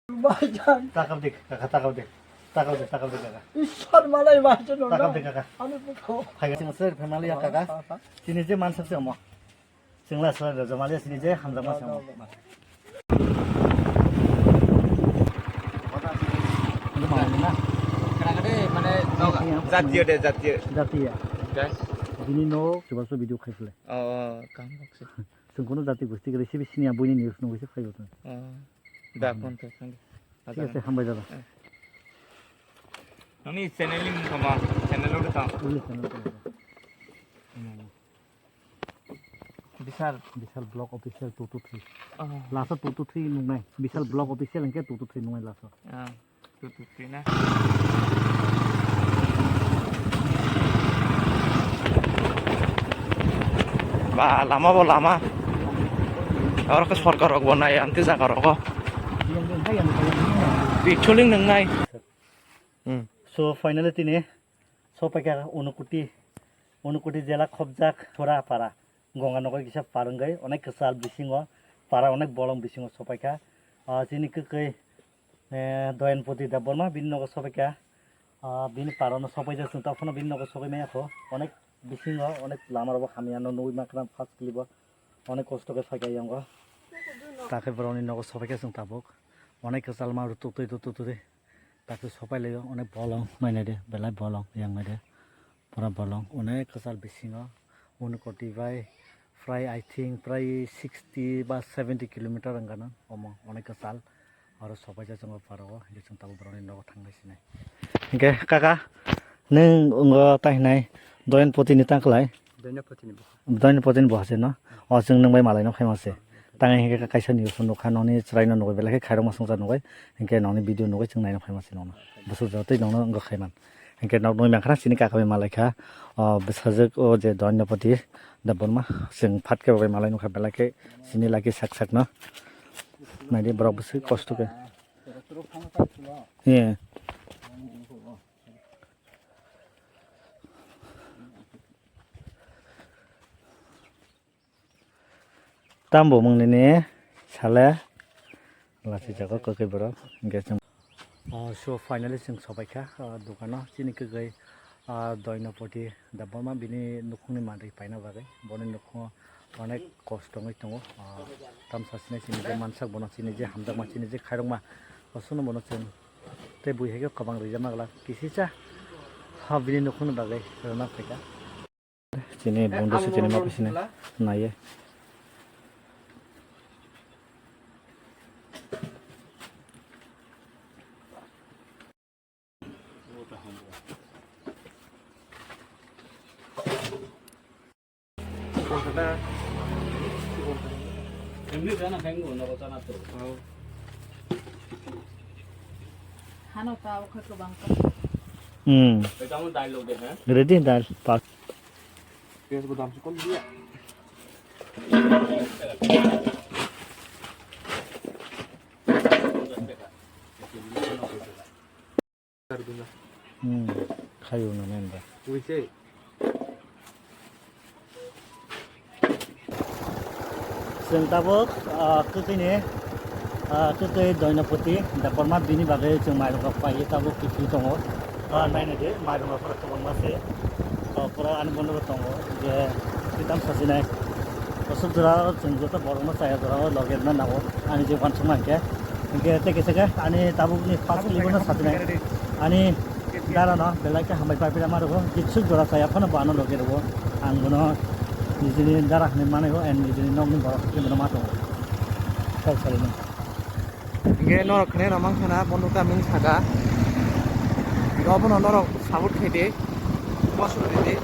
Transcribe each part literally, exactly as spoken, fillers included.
Bhaijan. Takap dik, kaka, takap dik. Takap dik, takap dik, kaka. Ishwar malai bhaijan. Takap dik, kaka. Ani bukho. Phaiga sing sir family ya, kaka. Sini je mansak se omo. Singla sir raja mali sini je hamjak ma se omo. Jatiyo de, jatiyo. Jatiya. Bini no, coba so video khai phle. Oh, oh, kaham baksa. Sung kono jati gosti kare sibi sini abuni news nungwi se phaibo tong. Oh. Da phone khe thang. Thik ase, hambai jaba. Nini channel ni mung kama, channel o tang. Uli channel ko. Bishal. Bishal Vlog Official two two three. Oh. Last two two three nungnai. Bishal Vlog Official hingke two two three nungnai last. Ah. Two two three na. Ba, lama bo lama. Oro ke sorkar rok bo nai, amte jaga rogo. Bichuling nang nai. Hmm. So, finally tini sopaikha Unakoti, Unakoti jela khobjak Chora para. Gonga nogo kisa par wngwi onek kwchal bisingo, para onek bolong bisingo sopaikha. Ah, chini kwkwi, eh, Doyonpoti Debbarma bini nogo sopaikha. Ah, bini parano sopaijak chwng, tamo phano bini nogo sopai maya kho. Onek bisingo onek lama rokbo hamya no nugwi mankha, first clip o onek kosto khe phaikha yango. Takhe borokni nogo sopaikha chwng tabuk. Onek kwchal ma rwtwk twi rwtwk twi. Takhe sopai laio, onek bolong nainai de, belai bolong yang nai de. Pura bolong, onek kwchal bisingo, Unakoti bai prai, I think, prai sixty ba seventy kilometer wngkha no, omo onek kwchal. Oro sopaijak chwng o parao, hingke chwng tabuk borokni nogo thangnai sinai. Hingke kaka, nwng wngkha tai hinai Doyonpoti ni tang kwlai? Doyonpoti ni bo. Doyonpoti ni bo hase no? O chwng nwng bai malai no phaima se. Tang hingke kaisa news nukha noni chwrai no nugwi belai khe khairokma swngchar nugwi. Hingke noni video nugwi chwng naina phaima se nono. Bwswk jora tei nono wngkha khaiman. Hingke nok nugwi mankha chini kaka bai malai kha. O bwsajwk o je Doyonpoti Debbarma chwng phat khe bai malai nukha belai khe chini laki sak sak no. Naidi borok bwswk kosto khe. Ye. Tambo mung nini sale lachi jago kwkwi borok hingke chwng. Oh, so finally chwng sopaikha, oh, dukano chini kwkwi, ah, Doyonpoti Debbarma bini nukhungni manri paina bagwi boni nukhungo onek kosto wngwi tongo, ah, tamsa sinai chini je mansak bono chini je hamjakma chini je khairokma aswkno bono chwng tei bui hai khe kwbang rijama glak kisisa ha bini nukhungni bagwi rwna phaikha. Chini bondhu se chini maphi sini naiye. Hano ta o khe kwbang kha. Hmm. Ready dal pak. Piyaj ko dam se kom diya. Hmm, khayo na men ba. Uise. Chwng tabuk, ah, kwtwini, ah, kwtwi Doinopoti Debbarma bini bagwi chwng mairung rok paiwi tabuk kiphilwi tongo. Ah, naina di, mairung rok pura kwbangma se. Oh, pura ani bono bo tongo je kitam sajinai. Bosok jora o chwng joto borokno chaya jora o loge rwna nango ani je uansukma hinkhe. Hinkhe tei kisa khe ani tabukni first clip no sajinai. Ani dara no belai khe hambai pai pira ma rwgo. Jisuk jora chaya phano bo ano loge rwgo. Ang bono nijini dara hinwi manaigo and nijini nokni borok hinwi bono ma tongo. Sal salino. Hingke norok khwnai rok mankha na bono kami ni saka. Hingke obono norok support khaidi. Bosor ridi.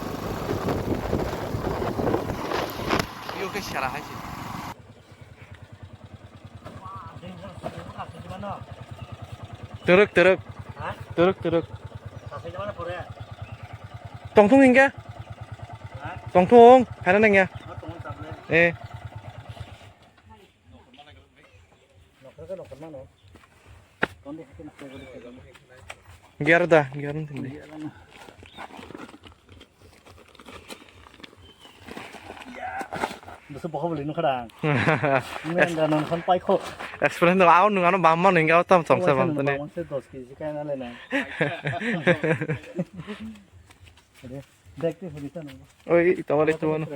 Yo khe sera hai se. Twrwk, twrwk. Ha? Twrwk, twrwk. Tongthung hingke? Ha? Tongthung, haina nangya. Ma tongthung tablet. Eh. Gerda, gerda. Bwswk bokhok bwlwi nukha dang. Nini andra nang khan paikho. Explain do, ao nung ano bamma nung, ao tam chomsa bam tani. Bamma se dos K G kaina le na. Re, dekte hori ta nung. Oi, tomare to ano.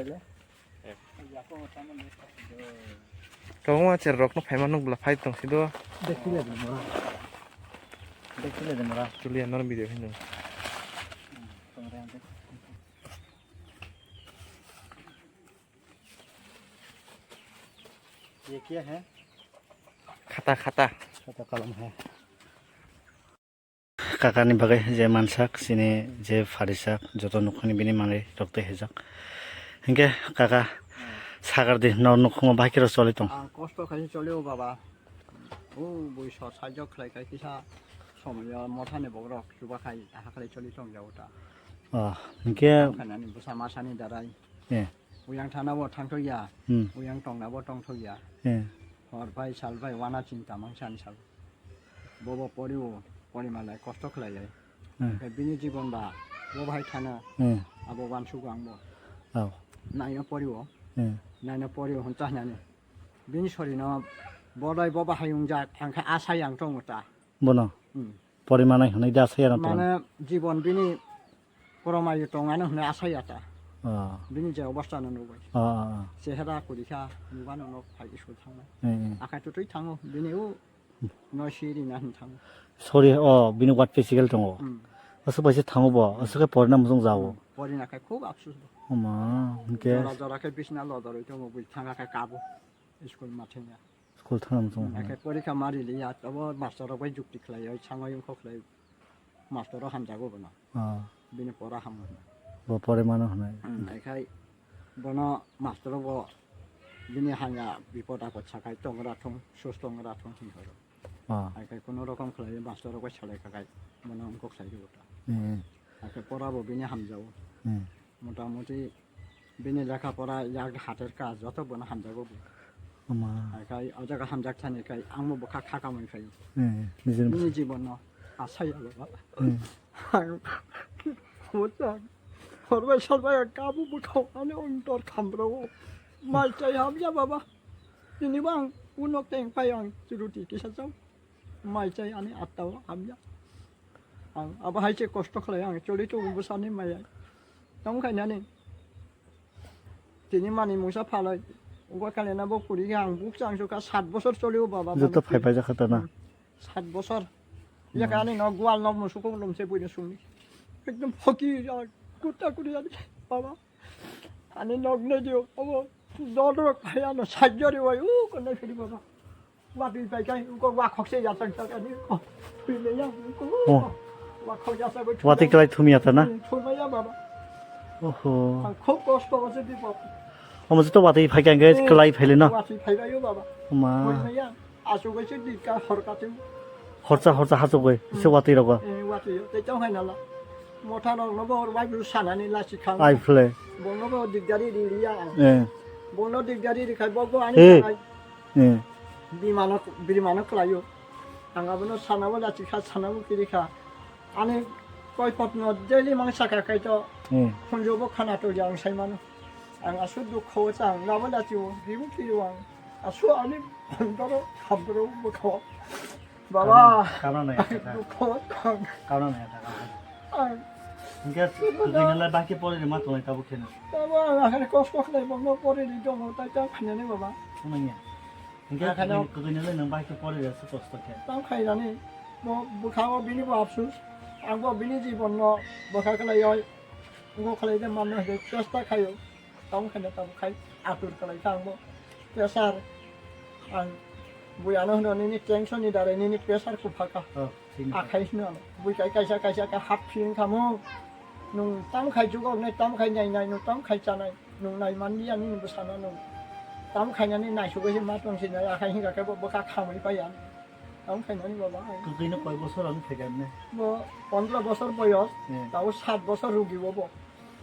Tamo ma cher rok no phaima nuk bla phai tong sido. Dekte le mora. Dekte le mora. Tulia nor video hino. ये क्या है? Khata, khata. Khata kalam hai. Kakani bagwi je mansak, chini je pharisak, joto nukhungni bini manwi rok tei hijak. Hinkhe kaka, sagar di, nor nukhungo bahai khe choli tong. Ang kosto khai choli o baba. O bui so sajok khlai khai kisa somoyo mothani bokrok chuba khai, aha khlai choli tong jao ta. Oh, hinkhe khanani bwsa masani darai. Eh. Uyang thana bo thangthok ya, hmm, uyang tongna bo tongthok ya. Eh. Hor bai sal bai wana chinta mang san sal. Bobo poriwo, porimalai kosto khlailai. Hmm. Khe bini jibon ba, bo bai thana, hmm, abo wansugo ang bo. Oh. Naina poriwo, hmm, naina poriwo hwn chahnani. Bini sorino bodai bo bahai wngjak, ang khe asai ang tongo ta. Bono? Hmm. Porimanai hwnwi da asai ano tong. Mane jibon bini Koromayo tong ano hwnwi asai ya ta. Ah. Bini je obostha no nugwi. Ah, ah, ah. Chehera kurikha, nugano nok phai school thangnai. Eh, eh. Akai tutui thango, bini u no siri na hin thango. Sorry, oh, bini what physical tongo. Hmm. Aswk bai se thango bo, aswk khe porina muchung jao. Hmm. Porina khai khub afsus bo. Oma, hinkhe jora jora khe bisna lodoroi tongo, bui thanga khai kabo. School ma thangya. School thangna muchung. Hmm, hinkhe porikha ma riliya, abo master rok bai jukti khlai, oi sango yongkho khlai. Master o hamjago bono. Ah. Bini pora hamo hwnwi. Bo pore mano hwnwi. Hmm, haikhai bono master o bo bini hanya bipod apod sakhai tongra thung, sus tongra thung hwnwi horo. Ah. Haikhai kono rokom khlai master o bai salai khakhai bono wngkok sai rwgo ta. Hmm. Haikhai pora bo bini hamjago. Hmm. Motamoti bini lekha pora yak hater ka joto bono hamjago bo. Ama. Haikhai o jaga hamjak thani khai ang bo bwkha kha kamai khai. Eh, nijini bini jibon no asai ya baba. Hmm. Ang bo chang. Horbai salbai ang kabu bwkha ani ontor khambrao. Mai chai hamya baba. Tini bang unok teng pai ang churuti kisa chao. Mai chai ani attao hamya. Ang abo hai se kosto khlai ang choli to bwsani mai ai. Tong khainani. Tini mani mungsa phalai. Ugo kale na bo kuri ang buk chang suka sat bosor choli o baba. Joto phai phai jakha ta na. Hmm. Sat bosor. Hmm. Yaka ani no gwal no musuko lomse buino sungni. Ekdom hoki ya kuta kuri ani baba. Ani nok ne dio, abo dodrok hai ano sajjori wai, u konai phiri baba. Watwi pai kai, uko wa khokse ya chang chang ani ko. Pine ya, uko. Oh. Wa khok ya sa ko. Watwi klai thumya ta na? Hmm, thumya baba. Oho. Ang khub kosto ase di baba. Omo joto watwi phai kai, eh, klai phaile no? Watwi phai bai o baba. Ma. Thumya. Asugwi se di ka hor ka twi. Horsa horsa hasugwi se, hmm, watwi rogo. Eh, watwi. Te chong hai nala. Motha rok no bo hor bai bru sanani lasi khang. Ai phle. Bono bo digdari ri ri ya. Eh. Bono digdari ri khai bo bo ani, eh, jagai. Eh. Bimano, bimano khlaio. Ang abono sana bo lasi kha, sana bo kiri kha. Ani koi pot no daily mang saka kai to. Eh. Khunjo bo khana to yang sai mano. Ang asu dukho chang labo lasi o, bibu kiri ang. Asu ani bondoro habro bukho. Baba. Kauna nai kaka. Dukho tong. Kauna nai kaka. Ang. Hingke kudui nalai baki pore ni ma tonglai tabuk khe no. Baba, ang akhir kos kos nai bongno pore ni dong tai ta khanya ni baba. Khumanya. Hingke kudui nalai nang baki pore ni su kos to khe. Tam khai rani. Bo bukha o bini bo afsus. Ang bo bini jibon no bukha khlai oi. Ngo khlai de manna hai chesta khayo. Tamo khaina tamo khai atur kalai kha ang bo. Pressure ang bui ano hino nini tension ni darai nini pressure ku phaka. Oh, sini. Akhai hino ano. Bui kai kaisa kaisa ka hap feeling kamo. Nung tam khai jugok nai, tam khai nai nai, nung tam khai chanai. Nung nai man dia nini bwsano nung. Tam khai nani nai sugo hi ma tong sinai, akhai hinga khe bo bwkha khamui paiya. Tamo khainani baba. Kwtwino koi bosor ani phaikha ne? Bo pondro bosor boyos, hmm, tabo sat bosor rugi bo bo.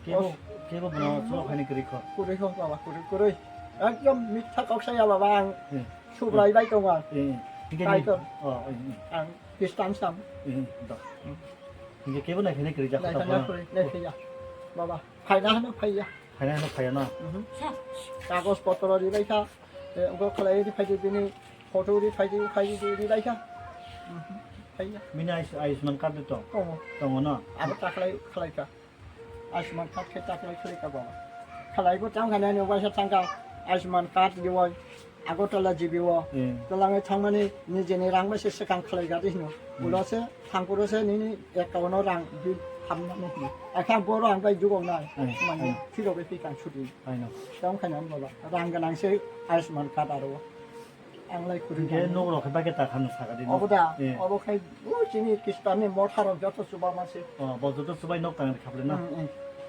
Kebo, kebo bono chwla phaini kwrwi kho? Kwrwi kho baba, kwrwi, kwrwi. Ekdom mitha kok saya baba ang. Hmm. Subrai bai tongo ang. Hmm. Hingke ni? Kaitor. Oh, hmm, hmm. Ang Kristan sam. Hmm, hmm, do. Hingke kebo nai phaini kwrwi jakha. Nai phaini kwrwi, nai phaiya. Baba, phaina hano phaiya. Phaina hano phaiya na? Mhm. Kagos potro ribai kha. Eh, ugo khlai ri phai di bini. Photo ri phaidi, phaidi ri lai kha. Mhm. Phai ya. Bini Ayus-, Ayushman card de tong? Tongo. Tongo no? Abo ta khlai, khlai kha. Ayushman card khe ta khlai, khlai kha baba. Khlai bo tang kha nani waisa thang kha Ayushman card di wai. Agartala G B o. Eh. Twlangwi thangmani nijeni rang bai se swkang khlai gadi hino. Hmm. Ulo se thangphuru se nini account o rang bi hamnani hino. Akhe ang bo rang bai jugong nai. Eh, mani eh. Phirogwi phikang chuti. Ai no. Tang kha nani baba. Rang ganang se Ayushman card aro. Ang lai kuri Hingke nani. Nok rok khe bake ta khano saka di Obo nok. Da, Eh. Obo khai, o chini Khristanni motha rok joto chuba ma se. Oh, bo joto chubai nok tang khaple na. Hmm, hmm.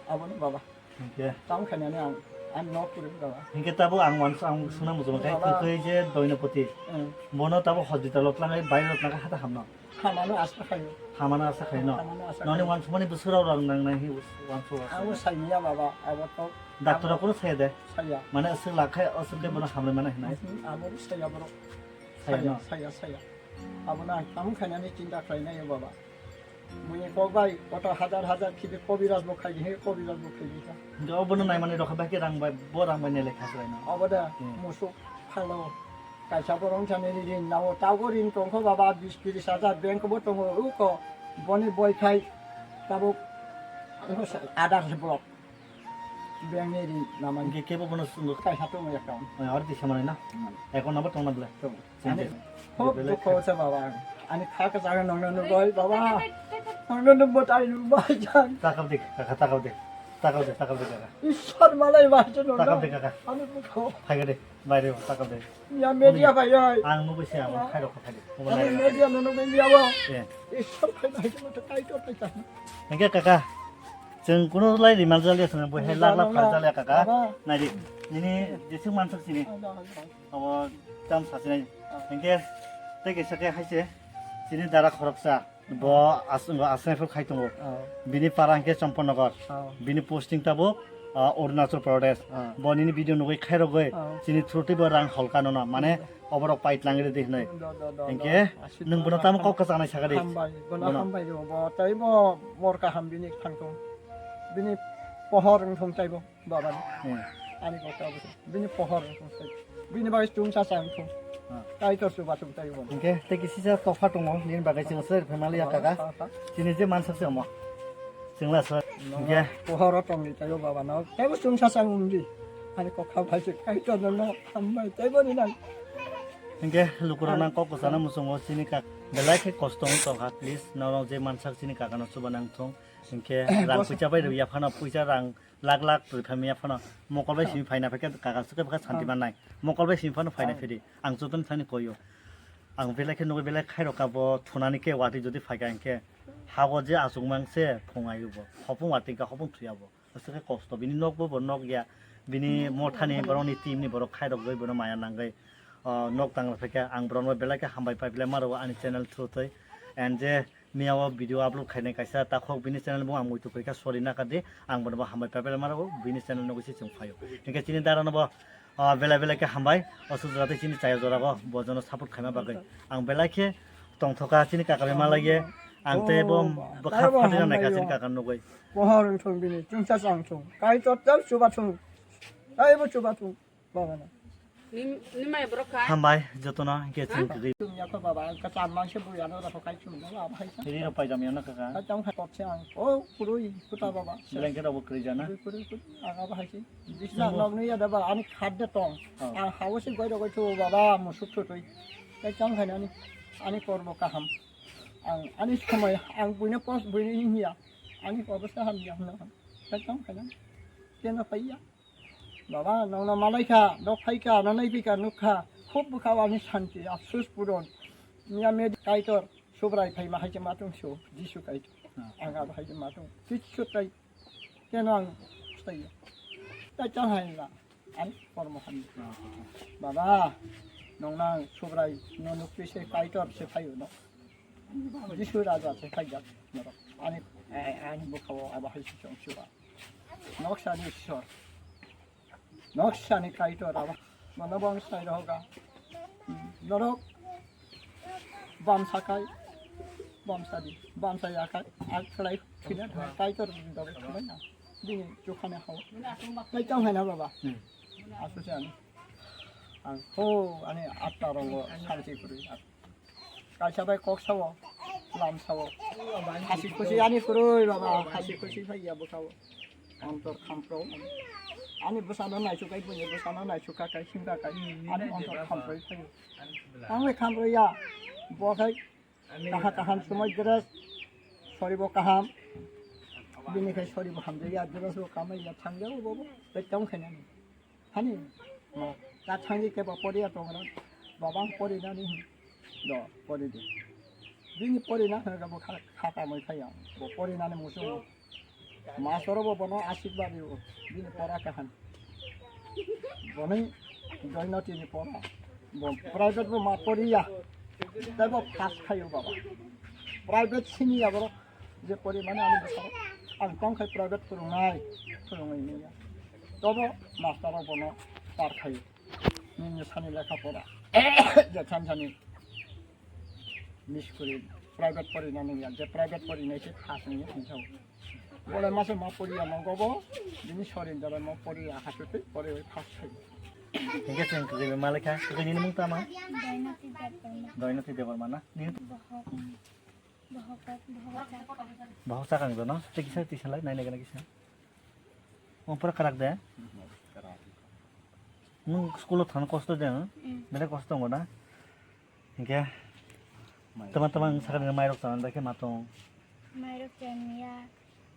Abo ni baba. Hingke. Tang khainani ang, ang nok kuri baba. Hingke tabo ang wan, ang suna muchung kai Baba. Kwkhwi je Doinopoti. Hmm. Bono tabo hospital o tlangai bai rok tlangai hata hamno. Hamano asa khayo. Hamano asa khaino. Hamano asa Noni khayo. Wan sumani bwswk rok rang nang nang hi wan su. Abo saimiya baba, abo to. Doctor rok kono saya de. Saya. Mane aswk lakhai aswk de bono hamle mane hinai. Hmm, abo saya borok. Saya no. Saya, saya. Abo na tamo khainani chinta khlainai baba. Mui kok bai koto hajar hajar khide kobiraj bo khaidi he kobiraj bo khaidi ka. Hingke obono naimani rokha bai khe rang bai bo rang bai nele khasrai no. Obo da Hmm. Musuk phalo. Kaisa borong sani ri rin nao tago rin tongkho baba bis tiris hajar bank bo tongo uko. Boni boi khai tabuk adar se block. Bank ni ri namani. Hingke kebo bono sungo. Kaisa tongo account. Oi, aro tisa manai na? Hmm. Account number tongna bole. Tong. Ani Singke. Khub Bele dukho khe- se baba ang. Ani kha kwchang nongno nugoi baba. Nongno nugbo tai nugbai jang. Takap dik, kaka, takap dik. Takap dik, takap dik, kaka. Ishwar malai bai se nongno. Takap dik, kaka. Ani dukho. Phai gade, bai de, takap dik. Ya media bai ai. Ang nugui se ang khai rok khai dik. Ani media no nugui ya bo. Eh. Ishwar khai bai se nongno kai to kai ta. Hingke kaka. Chwng kuno lai rimal jaliya swnam bo hai lak lak phal jaliya kaka. Baba. Nai di. Nini jesuk mansuk sini. Ada, ada. Abo tam sasinai. Ah. Hingke tei kaisa khe haise chini dara khoroksa. Bo as-, bo aswk khai tongo. Ah. Bini para hingke Chomponogor. Ah. Bini posting tabuk, ah, Arunachal Pradesh. Ah. Bo nini video nugui khairogwi Ah. Chini through tei bo rang holka nono. Mane Hmm. oborok pai tlang ridi hinui. Do, do, do, do. Hingke Aswk nwng bono tamo kok kwchangnai saka di. Hambai, bono Bono. Hambai rw. Bo tei bo mor kaham bini thangthung. Bini pohor wngthung tei bo. Baba ni. Hmm. Ani kok abo se. Bini pohor wngthung se. Bini bagwi chwngsa chang thung. Ha. Kaitor chuba thung tai bo. Hingke tei kisisa tokha tongo, nini bagwi chwng se family ya kaka. Ha, ha. Chini je mansak se omo. Chwngla sir. No, Hingke. Pohor o tongni tai o baba no. Tei bo chwngsa chang wngdi. Ani kok kha phai se kaitor no no hambai tei bo ni nang. Hingke lukurok nang kok kwchana muchungo chini kak belai khe kosto wng tongkha. Please norok je mansak chini kaka no chuba nang thung. Hingke rang puisa bai rw ya phano puisa rang Lak lak twi phaimya phano mokol bai simi phaina phaikhe kaka swkhe bwkha santi mannai. Mokol bai simi phano phaina phidi. Ang jotono thani koyo. Ang belai khe nugwi belai khairokha bo thunani khe watwi jodi phaikha hinkhe hago je achukmang se phungai bo. Hopung watwi kha hopung thuya bo. Aswkhe kosto bini nokbo bo nok ya. Bini mothani borokni team ni borok khairokgwi bono maya nangwi, ah, nok tangra phaikha. Ang borokno belai khe hambai pai belai ma rwo ani channel through twi. And je Miya o video upload khainai kaisa takhok bini channel bo ang muitu khaikha sorry nakadi ang bono bo hambai pai pai mano bini channel no gisi chwng phaio. Hinkhe chini dara no bo, ah, belai belai khe hambai o sujra tei chini chaya jora go bo jono support khaima bagwi ang belai khe tongthoka chini kaka bai malaiye ang tei bo bwkha phatwi naikha chini kaka nugwi. Pohor wngthung bini chwngsa chang thung kaitor tei chuba thung tei bo chuba thung. Baba na. Nim-, nimai borok kha? Hambai, jotono, hingke chwng kwrwi. Chwng yakho baba, ang kwcham mangse bui ano rokho kai chwng no baba hai sa. Riro paijam yano kaka. Kai tong hai kokse ang, o, kurui, kuta baba. Blanket rokbo kwrwi jana? Kurui, kurui, kurui, ang abo hai se. Bisna nok nui ya da ba, ani khat de tong. Oh. Ang hao se goi rogoi thu baba, musuk thutui. Kai tong hai ani, ani korbo kaham. Ang, ani somoi, ang buino post buino hiya. Ani korbo sa ham ya hna. Kai tong hai na. Kena paiya. Baba, nongno malaikha, nok phaikha, nanai phikha, nukha, khub bwkha ani santi, afsus puron. Miya medi Kaitor, Subrai phaima hai se matung sio, Jisu Kaitor. Hmm. Ang abo hai se matung, kichu tai, keno ang stai. Tai chang hai la, ani kormo khan. Hmm. Baba, nongna Subrai, no nukpi se Kaitor se phaio no. Jisu Raja se phaijak, norok. Ani, ani bwkhao abo hai se chong siwa. Noksani Ishwar. Noksani Kaitor abo. Mano bang sai roga. Norok. Bamsa kai. Bamsa di. Bamsa ya kai. Ak khlai. Kina Kaitor di dog khlai na. Dini chukhane hao. Kai tong hai na baba. Hmm. Asu se ani. Ang ho ani atta rongo santi kwrwi. Kaisa bai kok sao, lam sao. Hasi khusi ani kwrwi baba, hasi khusi phai ya bwsao. Antor khamprok. Ani bwsano naisuk kai, buini bwsano naisuk kai, singka kai. Ani antor khamprok phai. Ang le khamprok ya. Bo khai kaha kaham sumai dress. Soribo kaham. Bini khai soribo hamjaya dress bo kamai ya thangya bo bo. Bai tong khainani. Hani, ma, ta thangwi kebo poriya tongra, babang porinani hin, do, pori di. Bini porina hwnga bo kha, kha kamwi phaiya, bo porinani muchung. Masoro bo bono asik badi o, bini pora kaham. Boni doinoti ni pora, bo private bo ma poriya, tei bo pass khayo baba. Private sini ya borok. Je porimani ani bwskango ang tong khai private phwrwngnai, phwrwngwi manya. Tobo master rok bono tar khai. Nini sani lekha pora. Je than sani miss kuri private porinani ya, je private porinai se pass wngwi thangsa. Bolai masa ma poriya mongo bo, bini sorin dalai ma poriya hachutwi poriwi pass khai. Hingke chwng kwrwi malekha, kwrwi nini mung tama? Dainati Debbarma. Dainati Debbarma na? Nini Bohok. Bohok, bohok chakang. Bohok chakang jono. Tei kisa tisa lai, nai nai gana kisa. Omo pura karak de. Nwng school o thang kosto de, hmm? Mm. Belai kosto tongo na? Hinkhe tama tama nwng sakani mairok chana bai khe ma tong? Mairok chaniya,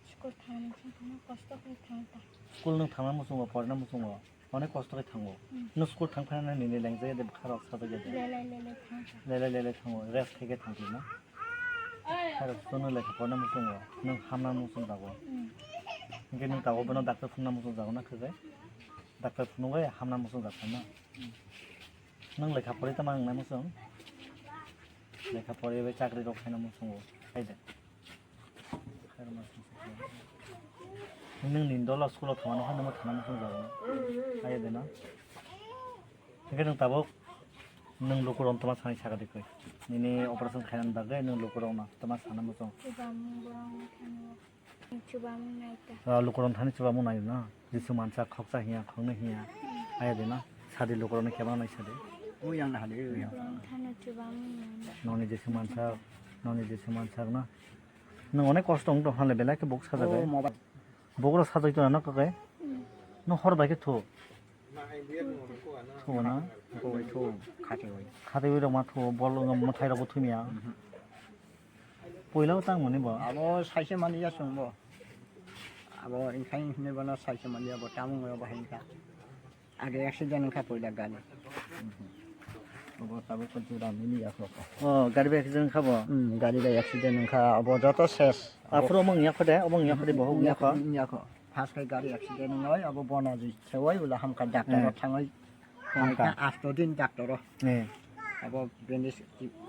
school thang thang kosto khe thang ta. School nwng thangna muchungo, porina muchungo. Onek kosto khe thango. Hmm. Nwng school thang phai nani nini lengjakya de bwkha rok sajak ya de. Lele lele thang kha. Lele lele thango, rest khai khe thang khe na. Khairok to nwng lekha porna muchungo, nwng hamna muchung jago. Hmm. Hinkhe nwng tabuk bono doctor phunukna muchung jago na khe? Doctor phunugwi hamna muchung jak na. Hmm. Nwng lekha pori tama wng na muchung? Lekha pori bai chakri rok khaina muchungo. Hai de. Nwng ni dolo school o thangmano hai nangma thangna muchung jago. Ayo de no. Hingke nwng tabuk nwng lukurok toma sani saka de koi. Nini operation khainani bagwi nwng lukurok no toma sana muchung. Chubamung borok no thani. Chubamung nai ta. Ah, lukurok thani chubamung nai no. Jisu mansa khoksa hiya, khoknwi hiya. Ayo de no. Sadi lukurok no kebang nai sadi. Uyang na hadi uyang. Lukurok thani chubamung nai. Noni Jisu mansa, noni Jisu mansa no. Nwng onek kosto wng tong hwnle belai khe bok sajagwi. Oh, mobile. Bokrok sajagwi tongna nokha khe. Hmm. Nwng hor bai khe thu. Thu na? Boi thu, khatiwi. Khatiwi rok ma thu, bol mwthai rok bo thumya. Mhm. Puila tang mani bo. Abo saise mani ya chwng bo. Abo inkhai hinwi bono saise mani ya bo tamung bo hai kha. Age accident wngkha puila gari. Obo tabuk jura nini yakho. Oh, gari bai accident wngkha bo? Hmm, gari bai accident wngkha, obo joto ses. Aphuru omo wngya kho de, omo wngya kho de, bohok wngya kho? Wngya kho. First khai gari accident wngnai, obo bona jui sewai ula hamkha doctor o thangwi. Hamkha. Hamkha asto din doctor o. Eh. Obo bandage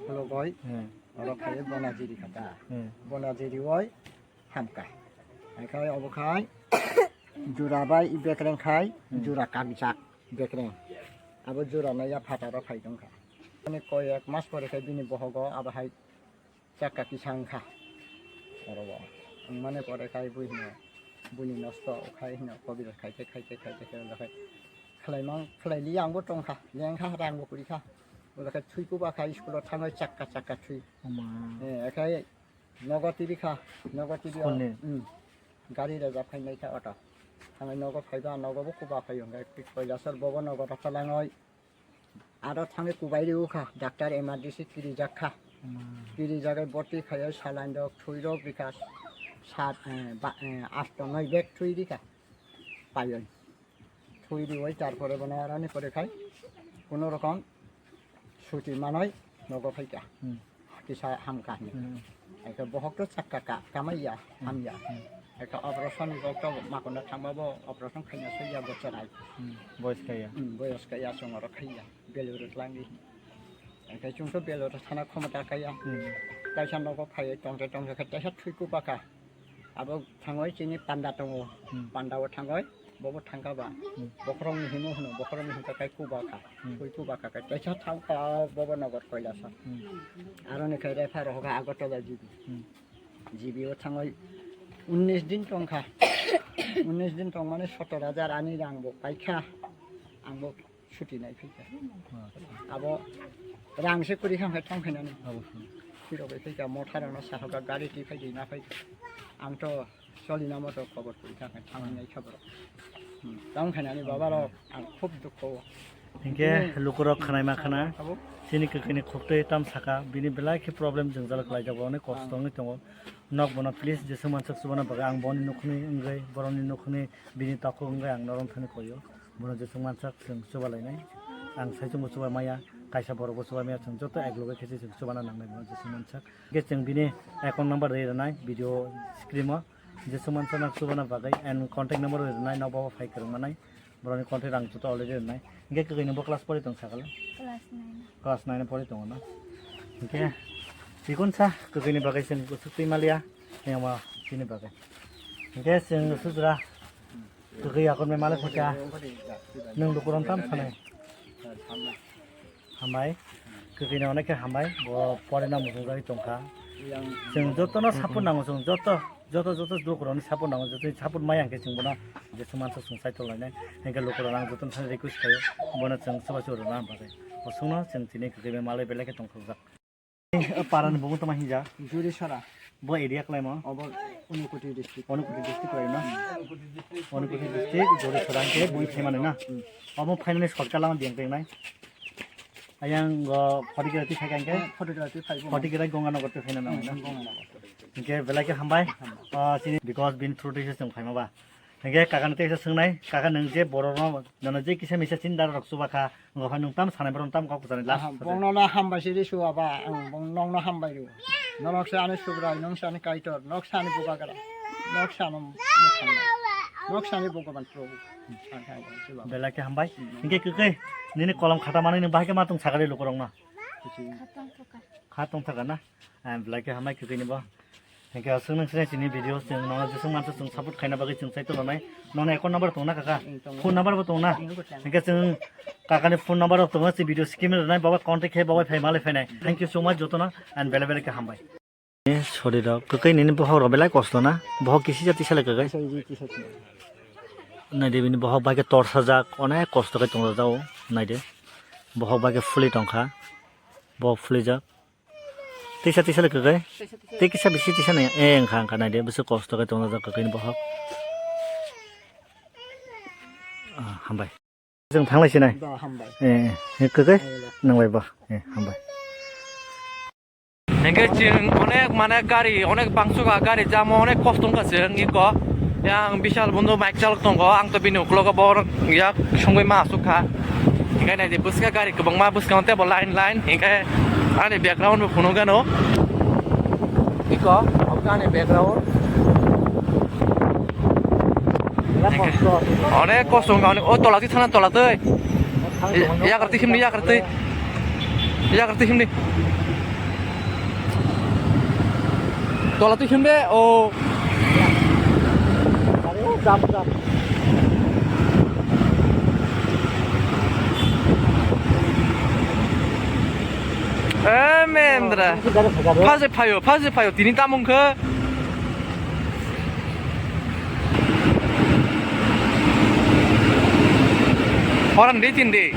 khulogoi. Eh. Oro khai bona jiri kha ta. Eh. Bona jiri oi. Hamkha. Hai khai obo khai jura bai i bekreng khai, hmm, jura kangjak bekreng. Abo jura no ya phataro khai tongkha. Ani koi ek mas pore khai bini bohogo abo hai chakka kisa wngkha. Oro bo wngmani pore khai bui hino buni nosto khai hino kobiraj khai khe khai khe khai khe khai khe khlaimang khlailiya angbo tongkha lengkha rangbo kwrwikha. Olo khai thwi kuba kha school o thangwi chakka chakka thwi. Oma. Eh, khai Nogo tiri kha, nogo tiri o. School ni? Hmm. Gari rejak phai nai kha auto. Thangwi nogo phaiba, nogo bo kuba phai hwnkhai Kailasor bobo nogo rok kwlangwi. Aro thangwi kubai rw kha, doctor emergency kirijak kha. Hmm. Kirijagwi boti khaio saline rok, thwi rok rikha. Sat, eh, ba, eh, asto noi bag thwi rikha. Paioi. Thwi riwi, tarpore bono aroni pore khai, kono rokom suti manoi nogo phaikha. Hmm. Kisa hamkha hinwi. Hmm. Eke bohok to chakka ka, kamaiya, hmm, hamya. Hmm. Eke operation rok to makona thangma bo operation khaina soya bo cherai. Hmm. Boyos kaya. Hmm, boyos kaya songoro khaiya, beluru tlangi. Eke chwngto beluru thana khomota kaya. Hmm. Kaisa nogo phaiwi tongsa tongsa khe kaisa thwi kubakha. Abo thangoi chini panda tongo. Hmm. Panda o thangoi, bobo thangka ba. Hmm. Bokhorok ni himo hwno, bokhorok ni hwnkha kai kuba kha. Hmm. Koi kuba kha kai. Kaisa thangkha bobo nogor Kailasa. Hmm. Aroni khai refer hoga Agartala G B. Hmm. G B o thangoi unnish din tongkha. Unnish din tongmani sotor hajar ani rang bo paikha. Ang bo Chuti nai phaikha. Abo rang se kwrwi kha, thang phainani. Abo. Phirok bai phaikha, motha rokno sahoka, gari twi phai di na phaikha. Ang to choli na moto khobor kwrwi kha, thang nai kha borok. Hmm. Tang phainani baba rok ang khub dukho. Hinkhe lukurok khwnaima khwna. Abo. Chini kwkhwini khuktwi tam saka, bini belai khe problem jwngjal khlaijak, boni kosto wngwi tongo. Nok bono please jeswk manswk chubana bagwi ang boni nukhungni wngwi, borokni nukhungni bini takhuk wngwi ang norok thani koyo. Bono jeswk manswk chwng chuba lainai. Ang saichungbo chuba maya, kaisa borokbo chuba maya, chwng joto ek loge khe se chwng chubana nangnai bono jeswk manswk. Hwnkhe chwng bini account number rwi rwnai video screen o. Jeswk manswk nok chubana bagwi and contact number rwi rwnai, nokbo phai kwrwng manai. Borokni contact ang joto already rwnai. Hwnkhe kwkhwini bo class pori tong sakala? Class nine. Class nine pori tongo na? Hwnkhe chikon sa kwkhwini bagwi chwng swk twi maliya. Yang ma chini bagwi. Hwnkhe chwng sujra. Kwkhwi yakon bai malai phaikha. Nwng lukurok tam sanai. Hambai. Kwkhwino onek khe hambai. Bo porina muchungjagwi tongkha. Chwng jotono support nango, chwng joto, joto, joto lukurokni support nango, joto support maya hwnkhe chwng bono jeswk manswk chwng side o lainai. Hwnkhe lukurok ang jotono thani request khaio. Bono chwng chuba chuba rwna bagwi. Bo chwngno chwng tini kwkhwi bai malai belai khe tongthokjak. Parani bumu tongma hinja? Juri Sora. Bo area khlaimo? Obo Unakoti district. Unakoti district khlaimo na? Unakoti district, Juri Sora hwnkhe bui phaimani na? Hmm. Omo phainani shortcut lama biyang tengnai. Ayang go Photography phai kangkhe? Eh, Photography phai bo. Photography Gonganagar twi phaina nangnai na? Hmm, Gonganagar. Hwnkhe belai khe hambai. Hambai. Ah, chini because bini through twi se chwng phaima ba. Hwnkhe kakano teisa swngnai, kaka nwng je borokno, nono je kisa misa chini dara rok chuba kha, wngkha phai nwng tam sanai borok tam kok kwchanai last. Aha, bongno no hambai se risu aba, ang bong nokno hambai ru. Norok se ani Subrai, nwng se ani Kaitor, nok se ani Bubagra, nok se ano mwkhang, nok se ani Bhogoban Probhu. Ang khe ang bong chuba. Belai khe hambai. Hmm. Hwnkhe kwkhwi, nini kolom khata manwi nwng bahai khe ma tong sakali lukurokno. Kisi. Kha tong thaka. Kha tong thaka na? Ang belai khe hambai kwkhwini bo. Hwnkhe aswk nwng sinai chini video chwng nono jeswk manswk chwng support khaina bagwi chwng sai tolonai. Nono account number tongna kaka? Phone number bo tongna? Hwnkhe chwng kakani phone number rok tongo, chwng video scheme rwnai, baba contact khe baba phai malai phainai. Thank you so much jotono and belai belai khe hambai. Sorry rok, kwkhwi nini bohok rok belai kosto na? Bohok kisi jati sale kwkhwi? Naidi bini bohok bai khe torsajak, onek kosto khe tongjak o, naidi. Bohok bai khe fuli tongkha, bohok fulijak. Tisa tisa le kwkhwi? Tei kisa bisi tisa nai. Eh, wngkha, wngkha, naidi, bwswk kosto khe tongjak kwkhwini bohok. Ah, hambai. Chwng thanglai sinai. Ba, hambai. Eh, eh, kwkhwi? Nangbai ba. Eh, hambai. Hingke chwng onek mane gari, onek bangsuka gari jamo, onek kosto wngkha chwng iko. Yang Bishal Bondhu bike chalok tongo, ang to bini uklogo bor yak songwi ma asuk kha. Hingke naidi bwswka gari kwbangma bwskango tebo line line, hingke ani background bo phunukgano. Iko, obo ani background. Onek kosto wngkha, onek, o tola twi thana tola twi. Yakar twi himni, yakar twi. Yakar twi himni. Tola twi himbe, o. Eh, Mendra. Phase phayo, phase phayo, tini tamung khe. Orang di tindi.